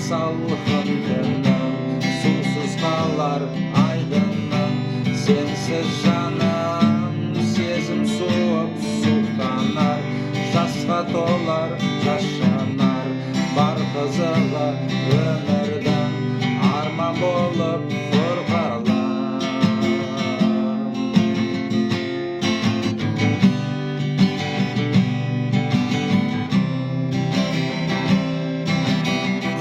Салқын түнім, сусыз қалар айдыным. Сенсіз жаным сезім суып суықтанар, жасқа толар жас жанар. Бар қызығы өмірдің арман болып құр қалар.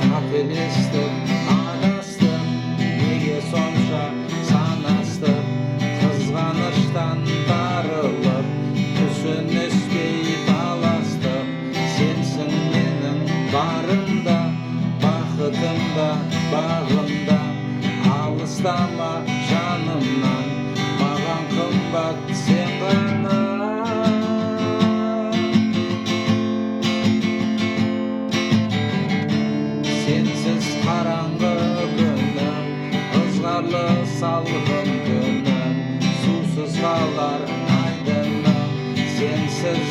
Қателестік, адастым, неге сонша санастық? Қызғаныштан тарылып, түсініспей таластық. Сенсің менің барым да, бақытым да, бағым да. Алыстама жанымнан, маған қымбат сен ғана. Сенсіз қараңғы күнім, ызғарлы салқын түнім, сусыз қалар айдыным. Сенсіз